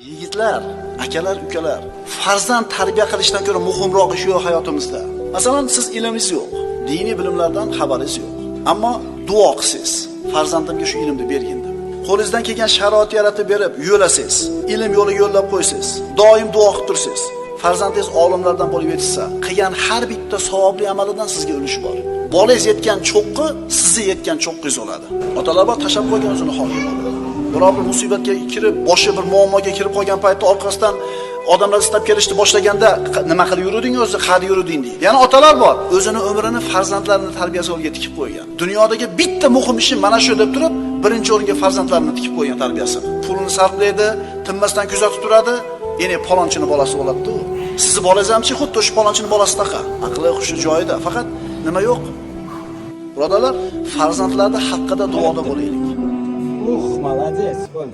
Yigitlar, akalar, ukalar, farzand tarbiya qilishdan ko'ra muhimroq ish yo'q hayotimizda. Masalan, siz ilmingiz yo'q, diniy bilimlardan xabaringiz yo'q. Ammo duo qilsangiz, farzandimga shu ilmni bergin deb. Qo'lingizdan kelgan sharoit yaratib berib, yo'lasangiz, ilm yo'liga yo'llab qo'ysangiz, doim duo qilib tursangiz, farzandingiz olimlardan bo'lib yetishsa, qilgan har bitta savobli amalidan sizga ulush bor. Bolangiz yetgan cho'qqi sizni yetgan cho'qqingiz bo'ladi. Otalar bor, tashlab qo'ygan o'zini holiga bolalar. Biror bir musibatga kirib, boshi bir muammoga kirib qolgan paytda orqasidan odamlar istab kelishni boshlaganda nima qilib yuruding o'zi, qayerda yuruding deydi. Yana otalar bor, o'zini umrini farzandlarini tarbiyasi yo'liga tikib qo'ygan. Dunyodagi bitta muhim ishi mana shu deb turib, birinchi o'ringa farzandlarini tikib qo'ygan tarbiyasini. Pulini sarflaydi, tinmasdan kuzatib turadi. Endi palonchini bolasi bo'ladi-ku. Sizni bolangiz hamchi xuddi o'sha palonchini bolasidaqa. Aqli hushi joyida, faqat nima yo'q? Birodarlar, farzandlarni haqqida duoda bo'laylik. Ух, молодец, Коль.